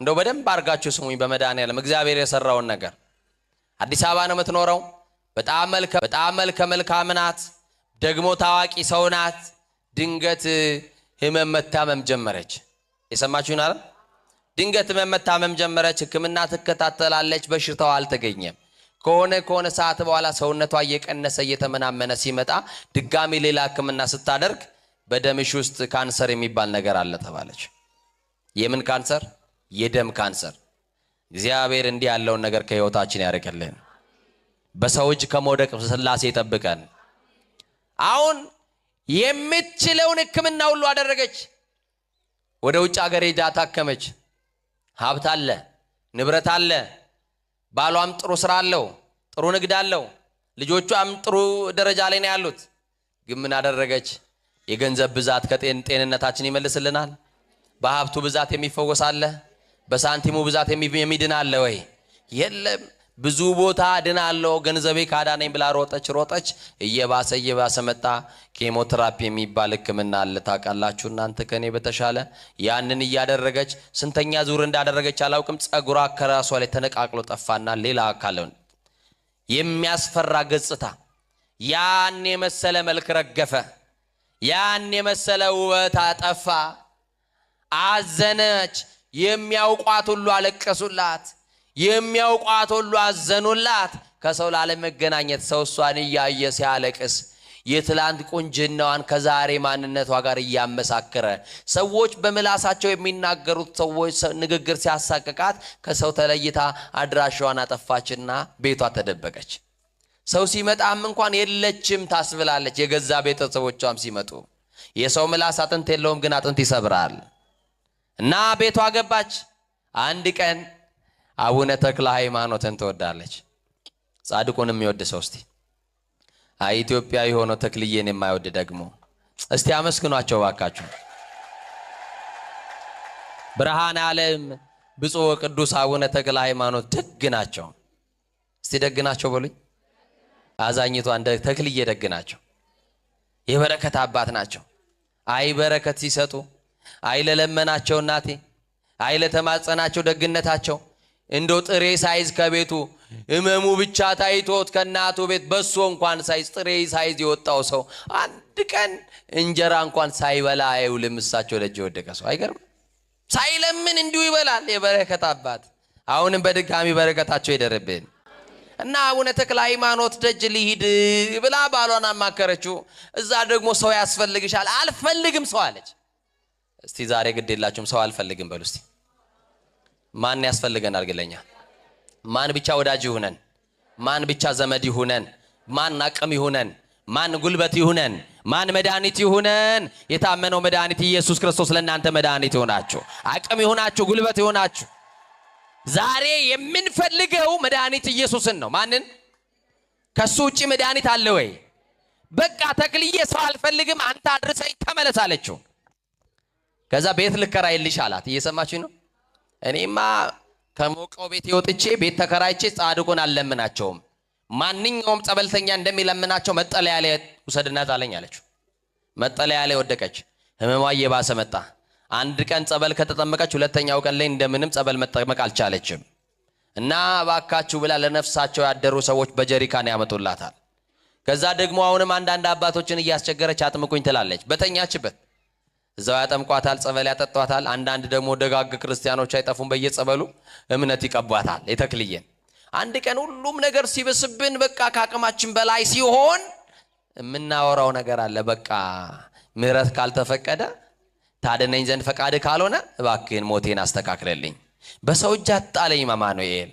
እንደው በደንብ አድርጋችሁ ስሙኝ። በመድኃኒዓለም እግዚአብሔር የሰራውን ነገር። አዲስ አበባ ነው የምትኖረው። በጣም መልከ መልካም ናት። ደግሞ ታዋቂ ሰው ናት። ድንገት ህመም መታመም ጀመረች። የሰማችሁን አይደል? ድንገት ህመም መታመም ጀመረች። ሕክምና ትከታተላለች። በሽታው አልተገኘም። ከሆነ ሰዓት በኋላ ሰውነቷ እየቀነሰ እየተመናመነ ሲመጣ ድጋሚ ሌላ ሕክምና ስታደርግ በደምሽ ውስጥ ካንሰር የሚባል ነገር አለ ተባለች። የምን ካንሰር? የደም ካንሰር። እግዚአብሔር እንዲህ ያለውን ነገር ከህይወታችን ያርቅልን። በሰው እጅ ከመውደቅ ስላሴ ይጠብቀን። አሁን የምትችለውን ሕክምና ሁሉ አደረገች። ወደ ውጭ ሀገር ሄዳ ታከመች። ሀብት አለ፣ ንብረት አለ። ባሏም ጥሩ ስራ አለው፣ ጥሩ ንግድ አለው። ልጆቿም ጥሩ ደረጃ ላይ ነው ያሉት። ግን ምን አደረገች? የገንዘብ ብዛት ከጤንነታችን ይመልስልናል? በሀብቱ ብዛት የሚፈወስ አለ? በሳንቲሙ ብዛት የሚድን አለ ወይ? የለም። ብዙ ቦታ ድናለሁ ገንዘቤ ካዳነኝ ብላ ሮጠች ሮጠች፣ እየባሰ እየባሰ መጣ። ኬሞቴራፒ የሚባል ሕክምና አለ ታውቃላችሁ እናንተ ከኔ በተሻለ። ያንን እያደረገች ስንተኛ ዙር እንዳደረገች አላውቅም። ጸጉሯ ከራሷ ላይ ተነቃቅሎ ጠፋና ሌላ አካል የሚያስፈራ ገጽታ፣ ያን የመሰለ መልክ ረገፈ። ያን የመሰለ ውበት አጠፋ። አዘነች። የሚያውቋት ሁሉ አለቀሱላት። የሚያውቋት ሁሉ አዘኑላት። ከሰው ላለመገናኘት ሰው እሷን እያየ ሲያለቅስ የትላንት ቁንጅናዋን ከዛሬ ማንነቷ ጋር እያመሳከረ ሰዎች በምላሳቸው የሚናገሩት ሰዎች ንግግር ሲያሳቅቃት ከሰው ተለይታ አድራሻዋን አጠፋችና ቤቷ ተደበቀች። ሰው ሲመጣም እንኳን የለችም ታስብላለች። የገዛ ቤተሰቦቿም ሲመጡ የሰው ምላስ አጥንት የለውም፣ ግን አጥንት ይሰብራል። እና ቤቷ ገባች። አንድ ቀን አቡነ ተክለ ሃይማኖትን ትወዳለች። ጻድቁን የሚወድ ሰው እስቲ፣ አይ ኢትዮጵያዊ ሆኖ ተክልዬን የማይወድ ደግሞ እስቲ አመስግኗቸው ባካችሁ። ብርሃነ ዓለም ብፁዕ ወቅዱስ አቡነ ተክለ ሃይማኖት ደግ ናቸው። እስቲ ደግ ናቸው በሉኝ። አዛኝቷ እንደ ተክልዬ ደግ ናቸው። የበረከት አባት ናቸው። አይ በረከት ሲሰጡ፣ አይ ለለመናቸው እናቴ፣ አይ ለተማጸናቸው ደግነታቸው፣ እንደው ጥሬ ሳይዝ ከቤቱ እመሙ ብቻ ታይቶት ከእናቱ ቤት በሶ እንኳን ሳይዝ ጥሬ ሳይዝ የወጣው ሰው አንድ ቀን እንጀራ እንኳን ሳይበላ አይውልም። እሳቸው ደጅ የወደቀ ሰው አይገርም? ሳይለምን እንዲሁ ይበላል። የበረከት አባት አሁንም በድጋሚ በረከታቸው ይደርብን። እና አቡነ ተክለ ሃይማኖት ደጅ ልሂድ ብላ ባሏን አማከረችው። እዛ ደግሞ ሰው ያስፈልግሻል። አልፈልግም ሰው አለች። እስቲ ዛሬ ግድ የላችሁም ሰው አልፈልግም በሉ እስቲ። ማን ያስፈልገናል ግለኛ? ማን ብቻ ወዳጅ ይሁነን? ማን ብቻ ዘመድ ይሁነን? ማን አቅም ይሁነን? ማን ጉልበት ይሁነን? ማን መድኃኒት ይሁነን? የታመነው መድኃኒት ኢየሱስ ክርስቶስ ለእናንተ መድኃኒት ይሁናችሁ፣ አቅም ይሁናችሁ፣ ጉልበት ይሁናችሁ። ዛሬ የምንፈልገው መድኃኒት ኢየሱስን ነው። ማንን? ከሱ ውጪ መድኃኒት አለ ወይ? በቃ ተክልዬ ሰው አልፈልግም፣ አንተ አድርሰኝ ተመለስ አለችው። ከዛ ቤት ልከራይልሽ አላት። እየሰማችሁ ነው? እኔማ ከሞቀው ቤት ወጥቼ ቤት ተከራይቼ ጻድቁን አልለምናቸውም። ማንኛውም ጸበልተኛ እንደሚለምናቸው መጠለያ ላይ ውሰድና ጣለኝ አለችው። መጠለያ ላይ ወደቀች። ህመሟ እየባሰ መጣ። አንድ ቀን ጸበል ከተጠመቀች ሁለተኛው ቀን ላይ እንደምንም ጸበል መጠመቅ አልቻለችም። እና እባካችሁ ብላ ለነፍሳቸው ያደሩ ሰዎች በጀሪካን ያመጡላታል። ከዛ ደግሞ አሁንም አንዳንድ አባቶችን እያስቸገረች አጥምቁኝ ትላለች። በተኛችበት እዛው ያጠምቋታል፣ ጸበል ያጠጧታል። አንዳንድ ደግሞ ደጋግ ክርስቲያኖች አይጠፉም፣ በየጸበሉ እምነት ይቀቧታል። የተክልዬን አንድ ቀን ሁሉም ነገር ሲብስብን በቃ ከአቅማችን በላይ ሲሆን የምናወራው ነገር አለ። በቃ ምህረት ካልተፈቀደ ታድነኝ ዘንድ ፈቃድ ካልሆነ እባክህን ሞቴን አስተካክለልኝ፣ በሰው እጅ አትጣለኝ አማኑኤል፣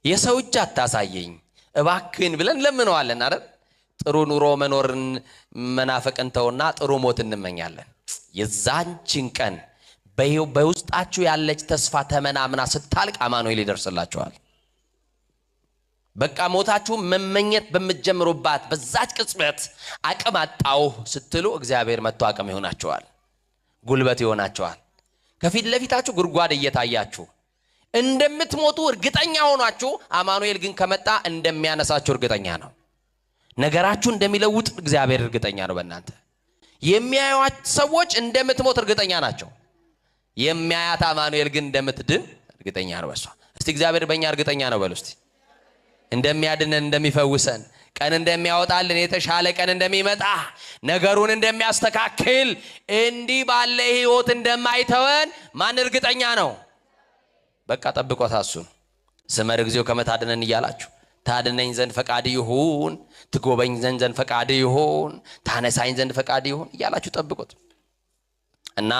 የሰው እጅ አታሳየኝ እባክህን ብለን ለምነዋለን አይደል? ጥሩ ኑሮ መኖርን መናፈቅን ተውና ጥሩ ሞት እንመኛለን። የዛንችን ቀን በውስጣችሁ ያለች ተስፋ ተመናምና ስታልቅ አማኑኤል ይደርስላችኋል። በቃ ሞታችሁ መመኘት በምትጀምሩባት በዛች ቅጽበት አቅም አጣሁ ስትሉ እግዚአብሔር መጥቶ አቅም ይሆናችኋል፣ ጉልበት ይሆናችኋል። ከፊት ለፊታችሁ ጉድጓድ እየታያችሁ እንደምትሞቱ እርግጠኛ ሆናችሁ አማኑኤል ግን ከመጣ እንደሚያነሳችሁ እርግጠኛ ነው። ነገራችሁ እንደሚለውጥ እግዚአብሔር እርግጠኛ ነው። በእናንተ የሚያዩት ሰዎች እንደምትሞት እርግጠኛ ናቸው። የሚያያት አማኑኤል ግን እንደምትድን እርግጠኛ ነው በሷ። እስቲ እግዚአብሔር በእኛ እርግጠኛ ነው በሉ እስቲ። እንደሚያድነን፣ እንደሚፈውሰን፣ ቀን እንደሚያወጣልን፣ የተሻለ ቀን እንደሚመጣ፣ ነገሩን እንደሚያስተካክል፣ እንዲህ ባለ ህይወት እንደማይተወን ማን እርግጠኛ ነው? በቃ ጠብቆት እሱን። ስመር እግዚኦ ከመ ታድነን እያላችሁ ታድነኝ ዘንድ ፈቃድ ይሁን፣ ትጎበኝ ዘንድ ፈቃድ ይሁን፣ ታነሳኝ ዘንድ ፈቃድ ይሁን እያላችሁ ጠብቁት። እና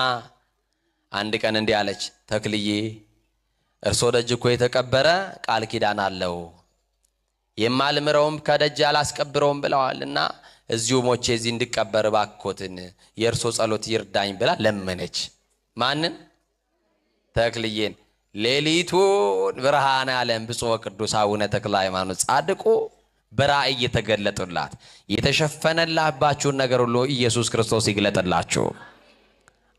አንድ ቀን እንዲህ አለች፣ ተክልዬ እርሶ ደጅ እኮ የተቀበረ ቃል ኪዳን አለው፣ የማልምረውም ከደጅ አላስቀብረውም ብለዋልና እዚሁ ሞቼ እዚህ እንድቀበር እባክዎትን የእርሶ ጸሎት ይርዳኝ ብላ ለመነች። ማንን? ተክልዬን። ሌሊቱን ብርሃነ ዓለም ብፁዕ ወቅዱስ አቡነ ተክለ ሃይማኖት ጻድቁ በራእይ የተገለጡላት፣ የተሸፈነላባችሁን ነገር ሁሉ ኢየሱስ ክርስቶስ ይግለጥላችሁ።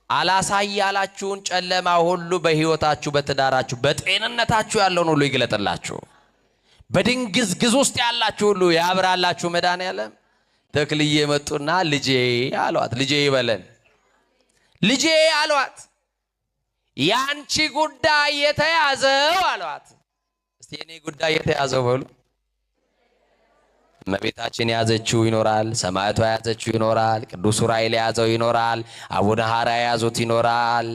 አላሳያላችሁን ጨለማ ሁሉ በህይወታችሁ፣ በትዳራችሁ፣ በጤንነታችሁ ያለውን ሁሉ ይግለጥላችሁ። በድንግዝግዝ ውስጥ ያላችሁ ሁሉ ያብራላችሁ መድኃኔዓለም። ተክልዬ መጡና ልጄ አሏት። ልጄ ይበለን፣ ልጄ አሏት። ያንቺ ጉዳይ የተያዘው አሏት። እስቲ የኔ ጉዳይ የተያዘው በሉ። እመቤታችን የያዘችው ይኖራል፣ ሰማዕቷ የያዘችው ይኖራል፣ ቅዱስ ዑራኤል የያዘው ይኖራል፣ አቡነ ሐራ የያዙት ይኖራል።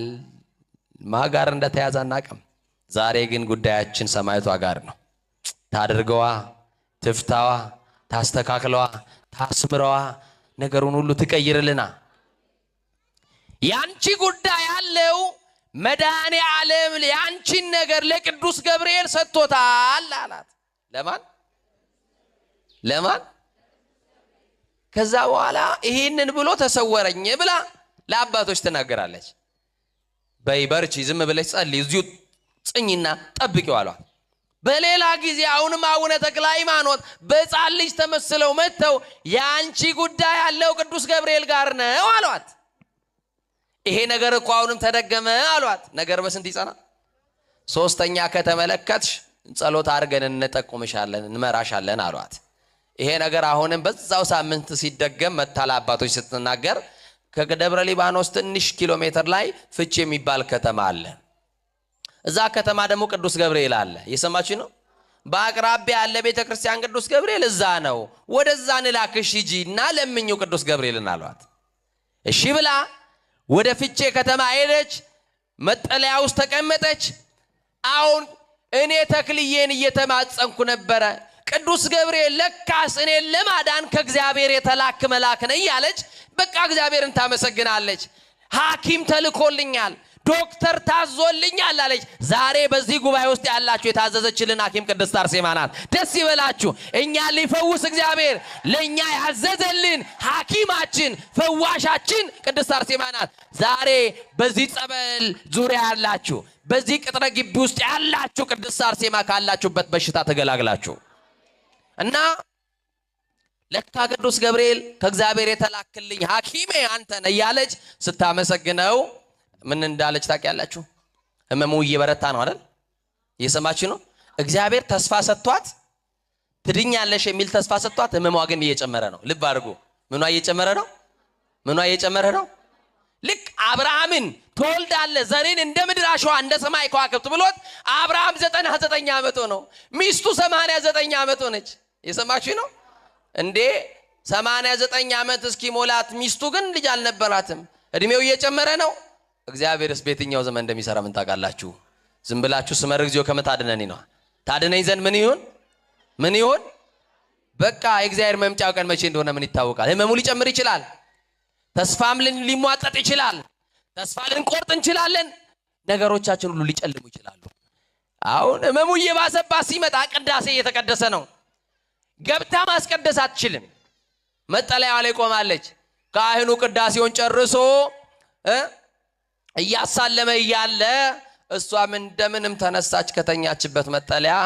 ማ ጋር እንደተያዘ አናውቅም። ዛሬ ግን ጉዳያችን ሰማዕቷ ጋር ነው። ታድርገዋ፣ ትፍታዋ፣ ታስተካክለዋ፣ ታስምረዋ፣ ነገሩን ሁሉ ትቀይርልና። ያንቺ ጉዳይ ያለው መድኃኔ ዓለም ያንቺን ነገር ለቅዱስ ገብርኤል ሰጥቶታል አላት። ለማን? ለማን? ከዛ በኋላ ይሄንን ብሎ ተሰወረኝ ብላ ለአባቶች ትናገራለች። በይ በርቺ፣ ዝም ብለሽ ጸልይ፣ እዚሁ ጽኝና ጠብቂው አሏት። በሌላ ጊዜ አሁንም አቡነ ተክለ ሃይማኖት በሕፃን ልጅ ተመስለው መጥተው ያንቺ ጉዳይ ያለው ቅዱስ ገብርኤል ጋር ነው አሏት። ይሄ ነገር እኮ አሁንም ተደገመ አሏት። ነገር በስንት ይጸናል? ሶስተኛ ከተመለከትሽ ጸሎት አድርገን እንጠቁምሻለን፣ እንመራሻለን አሏት። ይሄ ነገር አሁንም በዛው ሳምንት ሲደገም መታ ለአባቶች ስትናገር ከደብረ ሊባኖስ ትንሽ ኪሎ ሜትር ላይ ፍቼ የሚባል ከተማ አለ። እዛ ከተማ ደግሞ ቅዱስ ገብርኤል አለ። እየሰማችሁ ነው? በአቅራቢያ ያለ ቤተክርስቲያን ቅዱስ ገብርኤል እዛ ነው። ወደዛ ንላክሽ ሂጂ እና ለምኚው ቅዱስ ገብርኤልን አሏት። እሺ ብላ ወደ ፍቼ ከተማ ሄደች። መጠለያ ውስጥ ተቀመጠች። አሁን እኔ ተክልዬን እየተማጸንኩ ነበረ። ቅዱስ ገብርኤል ለካስ እኔን ለማዳን ከእግዚአብሔር የተላክ መልአክ ነህ እያለች በቃ እግዚአብሔርን ታመሰግናለች። ሐኪም ተልኮልኛል፣ ዶክተር ታዞልኛል አለች። ዛሬ በዚህ ጉባኤ ውስጥ ያላችሁ የታዘዘችልን ሐኪም ቅድስት አርሴማ ናት። ደስ ይበላችሁ። እኛ ሊፈውስ እግዚአብሔር ለኛ ያዘዘልን ሐኪማችን ፈዋሻችን ቅድስት አርሴማ ናት። ዛሬ በዚህ ጸበል ዙሪያ ያላችሁ፣ በዚህ ቅጥረ ግቢ ውስጥ ያላችሁ ቅድስት አርሴማ ካላችሁበት በሽታ ተገላግላችሁ እና ለካ ቅዱስ ገብርኤል ከእግዚአብሔር የተላክልኝ ሐኪሜ አንተ ነህ እያለች ስታመሰግነው ምን እንዳለች ታውቂያላችሁ? ህመሙ እየበረታ ነው አይደል? እየሰማችሁ ነው? እግዚአብሔር ተስፋ ሰጥቷት ትድኛለሽ የሚል ተስፋ ሰጥቷት ህመሟ ግን እየጨመረ ነው። ልብ አድርጉ። ምኗ እየጨመረ ነው? ምኗ እየጨመረ ነው? ልክ አብርሃምን ትወልዳለህ ዘሬን እንደ ምድር አሸዋ እንደ ሰማይ ከዋክብት ብሎት አብርሃም 99 ዓመቱ ነው። ሚስቱ 89 ዓመቱ ነች። እየሰማችሁ ነው? እንዴ 89 ዓመት እስኪሞላት ሚስቱ ግን ልጅ አልነበራትም። እድሜው እየጨመረ ነው። እግዚአብሔርስ በየትኛው ዘመን እንደሚሰራ ምን ታውቃላችሁ? ዝም ብላችሁ ስመር እግዚኦ ከመ ታድነኒ ነው። ታድነኝ ዘንድ ምን ይሁን? ምን ይሁን? በቃ የእግዚአብሔር መምጫው ቀን መቼ እንደሆነ ምን ይታወቃል? ህመሙ ሊጨምር ይችላል። ተስፋም ሊሟጠጥ ይችላል። ተስፋ ልንቆርጥ እንችላለን። ነገሮቻችን ሁሉ ሊጨልሙ ይችላሉ። አሁን ህመሙ እየባሰባት ሲመጣ ቅዳሴ እየተቀደሰ ነው። ገብታ ማስቀደስ አትችልም። መጠለያዋ ላይ ቆማለች። ካህኑ ቅዳሴውን ጨርሶ እያሳለመ እያለ እሷም እንደምንም ተነሳች ከተኛችበት መጠለያ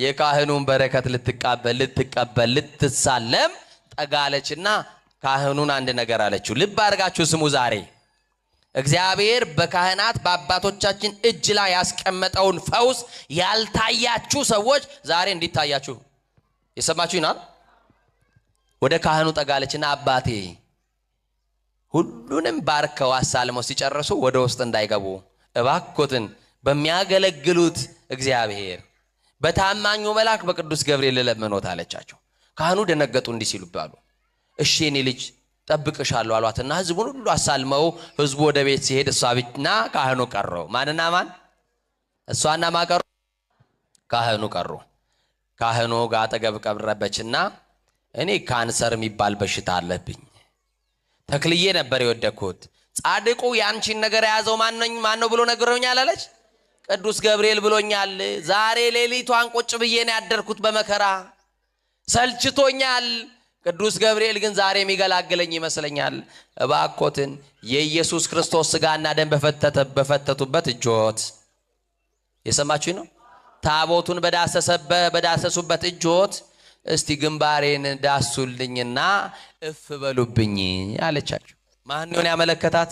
የካህኑን በረከት ልትቀበል ልትሳለም ጠጋለችና ካህኑን አንድ ነገር አለችው። ልብ አድርጋችሁ ስሙ። ዛሬ እግዚአብሔር በካህናት በአባቶቻችን እጅ ላይ ያስቀመጠውን ፈውስ ያልታያችሁ ሰዎች ዛሬ እንዲታያችሁ የሰማችሁ ይናል። ወደ ካህኑ ጠጋለችና አባቴ ሁሉንም ባርከው አሳልመው ሲጨርሱ ወደ ውስጥ እንዳይገቡ እባክዎትን በሚያገለግሉት እግዚአብሔር በታማኙ መልአክ በቅዱስ ገብርኤል ልለምኖት አለቻቸው። ካህኑ ደነገጡ። እንዲህ ሲሉ ባሉ እሺ የኔ ልጅ ጠብቅሻለሁ አሏትና ህዝቡን ሁሉ አሳልመው ህዝቡ ወደ ቤት ሲሄድ እሷ ብቻና ካህኑ ቀሩ። ማንና ማን? እሷና ማን ቀሩ? ካህኑ ቀሩ። ካህኑ ጋር አጠገብ ቀረበችና እኔ ካንሰር የሚባል በሽታ አለብኝ፣ ተክልዬ ነበር የወደኩት። ጻድቁ ያንቺን ነገር የያዘው ማን ነው ብሎ ነግሮኛል አለች። ቅዱስ ገብርኤል ብሎኛል። ዛሬ ሌሊቷን ቁጭ ብዬ ነው ያደርኩት በመከራ ሰልችቶኛል። ቅዱስ ገብርኤል ግን ዛሬ የሚገላግለኝ ይመስለኛል። እባኮትን የኢየሱስ ክርስቶስ ስጋና ደም በፈተቱበት እጆት፣ የሰማችሁ ነው፣ ታቦቱን በዳሰሱበት እጆት እስቲ ግንባሬን ዳሱልኝና እፍ በሉብኝ አለቻቸው። ማን ይሆን ያመለከታት?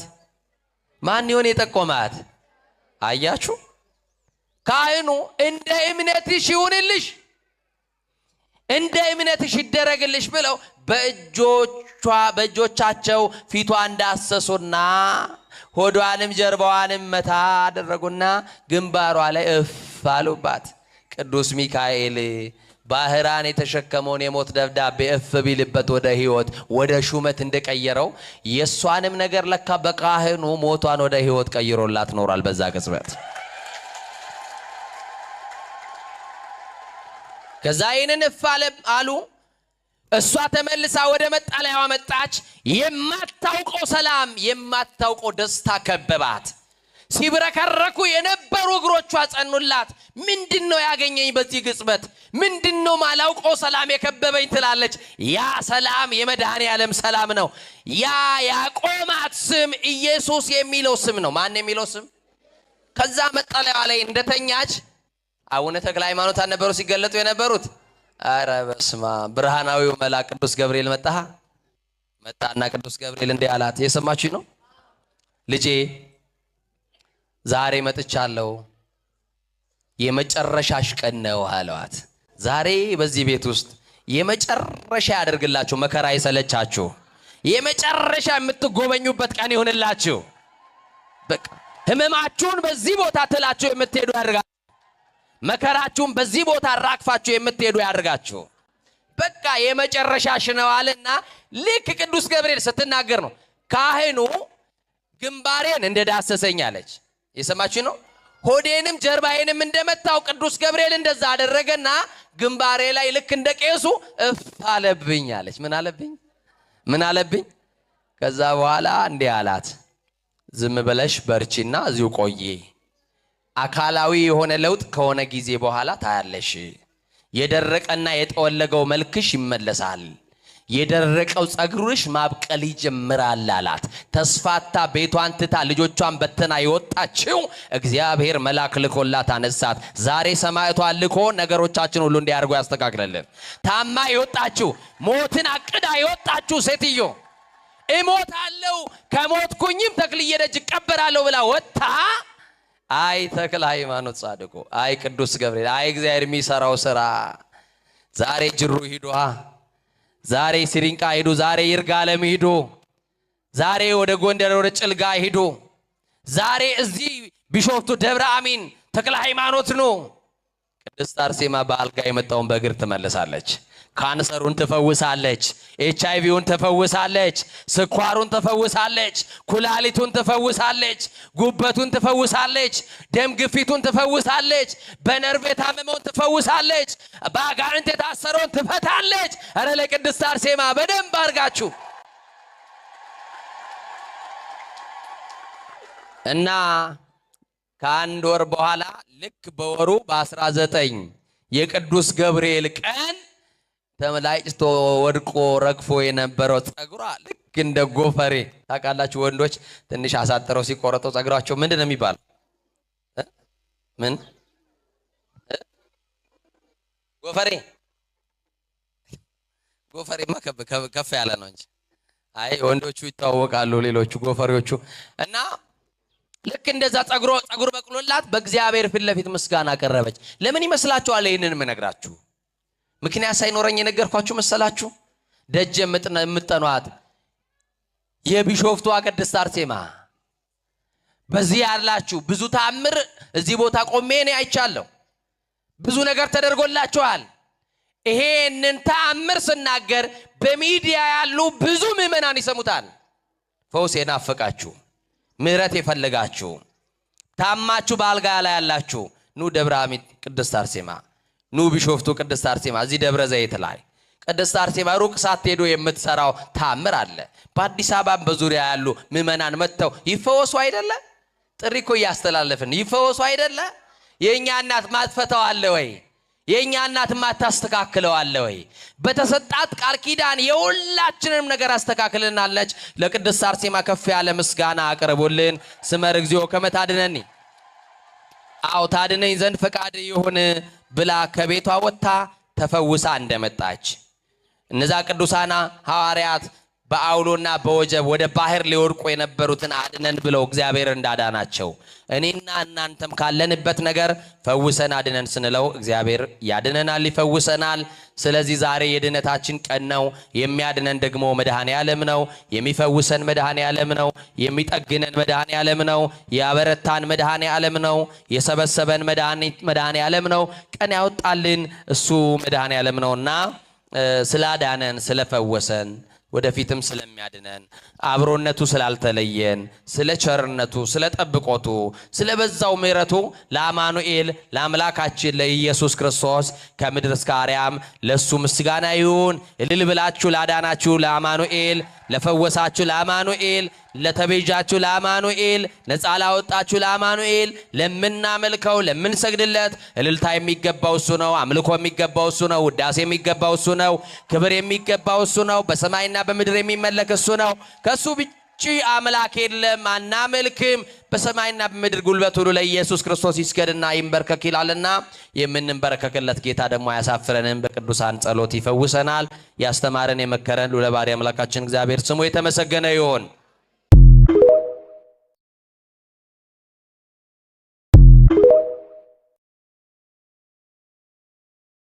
ማን ይሆን የጠቆማት? አያችሁ፣ ካህኑ እንደ እምነትሽ ይሁንልሽ፣ እንደ እምነትሽ ይደረግልሽ ብለው በእጆቻቸው ፊቷን ዳሰሱና ሆዷንም ጀርባዋንም መታ አደረጉና ግንባሯ ላይ እፍ አሉባት። ቅዱስ ሚካኤል ባህራን የተሸከመውን የሞት ደብዳቤ እፍ ቢልበት ወደ ህይወት ወደ ሹመት እንደቀየረው የሷንም ነገር ለካ በካህኑ ሞቷን ወደ ህይወት ቀይሮላት ኖሯል በዛ ቅጽበት። ከዛ ይህንን እፍ አሉ። እሷ ተመልሳ ወደ መጣለያዋ መጣች። የማታውቀው ሰላም የማታውቀው ደስታ ከበባት። ሲብረከረኩ የነበሩ እግሮቿ ጸኑላት። ምንድነው ያገኘኝ በዚህ ቅጽበት? ምንድነው ማላውቀው ሰላም የከበበኝ ትላለች። ያ ሰላም የመድኃኔዓለም ሰላም ነው። ያ ያቆማት ስም ኢየሱስ የሚለው ስም ነው። ማን የሚለው ስም? ከዛ መጠለያዋ ላይ እንደተኛች አቡነ ተክለ ሃይማኖት አልነበሩ ሲገለጡ የነበሩት? አረ በስመ አብ! ብርሃናዊው መልአክ ቅዱስ ገብርኤል መጣና ቅዱስ ገብርኤል እንዲህ አላት። የሰማችሁ ነው ልጄ፣ ዛሬ መጥቻለሁ፣ የመጨረሻሽ ቀን ነው አለዋት። ዛሬ በዚህ ቤት ውስጥ የመጨረሻ ያደርግላችሁ፣ መከራ የሰለቻችሁ የመጨረሻ የምትጎበኙበት ቀን ይሁንላችሁ። በቃ ህመማችሁን በዚህ ቦታ ትላችሁ የምትሄዱ ያደርጋችሁ፣ መከራችሁን በዚህ ቦታ ራክፋችሁ የምትሄዱ ያደርጋችሁ። በቃ የመጨረሻሽ ነው አለና ልክ ቅዱስ ገብርኤል ስትናገር ነው ካህኑ ግንባሬን እንደዳሰሰኝ አለች። የሰማችሁ ነው። ሆዴንም ጀርባዬንም እንደመታው ቅዱስ ገብርኤል እንደዛ አደረገና ግንባሬ ላይ ልክ እንደ ቄሱ እፍ አለብኝ አለች። ምን አለብኝ? ምን አለብኝ? ከዛ በኋላ እንዲህ አላት፣ ዝም ብለሽ በርቺና እዚሁ ቆይ። አካላዊ የሆነ ለውጥ ከሆነ ጊዜ በኋላ ታያለሽ። የደረቀና የጠወለገው መልክሽ ይመለሳል። የደረቀው ጸጉርሽ ማብቀል ይጀምራል አላት። ተስፋታ ቤቷን ትታ ልጆቿን በትና የወጣችው እግዚአብሔር መልአክ ልኮላት አነሳት። ዛሬ ሰማዕቷን ልኮ ነገሮቻችን ሁሉ እንዲያርጉ ያስተካክለልን። ታማ የወጣችው ሞትን አቅዳ የወጣችው ሴትዮ እሞታለሁ ከሞትኩኝም ተክልዬ ደጅ እቀበራለሁ ብላ ወጣ። አይ ተክለ ሃይማኖት ጻድቁ፣ አይ ቅዱስ ገብርኤል፣ አይ እግዚአብሔር የሚሰራው ስራ። ዛሬ ጅሩ ሂዷ፣ ዛሬ ሲሪንቃ ሂዱ፣ ዛሬ ይርጋለም ሂዱ፣ ዛሬ ወደ ጎንደር ወደ ጭልጋ ሂዱ፣ ዛሬ እዚህ ቢሾፍቱ ደብረ አሚን ተክለ ሃይማኖት ነው። ቅድስት አርሴማ በአልጋ የመጣውን በእግር ትመልሳለች። ካንሰሩን ትፈውሳለች። ኤች አይቪውን ትፈውሳለች። ስኳሩን ትፈውሳለች። ኩላሊቱን ትፈውሳለች። ጉበቱን ትፈውሳለች። ደም ግፊቱን ትፈውሳለች። በነርቭ የታመመውን ትፈውሳለች። በአጋንንት የታሰረውን ትፈታለች። ኧረ ለቅድስት አርሴማ በደንብ አድርጋችሁ እና ከአንድ ወር በኋላ ልክ በወሩ በ19 የቅዱስ ገብርኤል ቀን ተመላጭቶ ወድቆ ረግፎ የነበረው ጸጉሯ ልክ እንደ ጎፈሬ ታውቃላችሁ፣ ወንዶች ትንሽ አሳጥረው ሲቆረጡ ጸጉራቸው ምንድን ነው የሚባለው? ምን ጎፈሬ? ጎፈሬማ ከፍ ያለ ነው እንጂ። አይ ወንዶቹ ይታወቃሉ፣ ሌሎቹ ጎፈሬዎቹ። እና ልክ እንደዛ ጸጉር በቅሎላት በእግዚአብሔር ፊት ለፊት ምስጋና ቀረበች። ለምን ይመስላችኋል ይሄንን የምነግራችሁ? ምክንያት ሳይኖረኝ የነገርኳችሁ መሰላችሁ? ደጅ የምጠኗት የቢሾፍቷ ቅድስት አርሴማ በዚህ ያላችሁ ብዙ ተአምር እዚህ ቦታ ቆሜ እኔ አይቻለሁ። ብዙ ነገር ተደርጎላችኋል። ይሄንን ተአምር ስናገር በሚዲያ ያሉ ብዙ ምዕመናን ይሰሙታል። ፈውስ የናፈቃችሁ፣ ምሕረት የፈለጋችሁ፣ ታማችሁ በአልጋ ላይ ያላችሁ ኑ ደብረ ሐሚድ ቅድስት አርሴማ፣ ኑ ቢሾፍቱ ቅድስት አርሴማ፣ እዚህ ደብረ ዘይት ላይ ቅድስት አርሴማ ሩቅ ሳትሄዱ የምትሰራው ታምር አለ። በአዲስ አበባ በዙሪያ ያሉ ምዕመናን መጥተው ይፈወሱ አይደለ? ጥሪ እኮ እያስተላለፍን ይፈወሱ አይደለ? የእኛ እናት ማትፈታው አለ ወይ? የእኛ እናት ማታስተካክለው አለ ወይ? በተሰጣት ቃል ኪዳን የሁላችንንም ነገር አስተካክልናለች። ለቅድስት አርሴማ ከፍ ያለ ምስጋና አቅርቡልን። ስመር እግዚኦ ከመ ታድነኒ፣ አዎ ታድነኝ ዘንድ ፈቃድ ይሁን ብላ ከቤቷ ወጥታ ተፈውሳ እንደመጣች፣ እነዛ ቅዱሳና ሐዋርያት በአውሎና በወጀብ ወደ ባህር ሊወድቁ የነበሩትን አድነን ብለው እግዚአብሔር እንዳዳናቸው፣ እኔና እናንተም ካለንበት ነገር ፈውሰን አድነን ስንለው እግዚአብሔር ያድነናል፣ ይፈውሰናል። ስለዚህ ዛሬ የድነታችን ቀን ነው። የሚያድነን ደግሞ መድኃኔ ዓለም ነው። የሚፈውሰን መድኃኔ ዓለም ነው። የሚጠግነን መድኃኔ ዓለም ነው። ያበረታን መድኃኔ ዓለም ነው። የሰበሰበን መድኃኔ ዓለም ነው። ቀን ያወጣልን እሱ መድኃኔ ዓለም ነውና ስላዳነን፣ ስለፈወሰን፣ ወደፊትም ስለሚያድነን፣ አብሮነቱ ስላልተለየን፣ ስለ ቸርነቱ፣ ስለ ጠብቆቱ፣ ስለ በዛው ምሕረቱ ለአማኑኤል ለአምላካችን ለኢየሱስ ክርስቶስ ከምድር እስከ አርያም ለእሱ ምስጋና ይሁን። እልል ብላችሁ ላዳናችሁ ለአማኑኤል፣ ለፈወሳችሁ ለአማኑኤል፣ ለተቤዣችሁ ለአማኑኤል፣ ነፃ ላወጣችሁ ለአማኑኤል፣ ለምናመልከው ለምንሰግድለት እልልታ የሚገባው እሱ ነው። አምልኮ የሚገባው እሱ ነው። ውዳሴ የሚገባው እሱ ነው። ክብር የሚገባው እሱ ነው። በሰማይና በምድር የሚመለክ እሱ ነው። ከእሱ ውጪ አምላክ የለም፣ አናመልክም። በሰማይና በምድር ጉልበት ሁሉ ለኢየሱስ ክርስቶስ ይስገድና ይንበርከክ ይላልና የምንንበረከክለት ጌታ ደግሞ አያሳፍረንም። በቅዱሳን ጸሎት ይፈውሰናል። ያስተማረን የመከረን ልዑለ ባሕርይ አምላካችን እግዚአብሔር ስሙ የተመሰገነ ይሁን።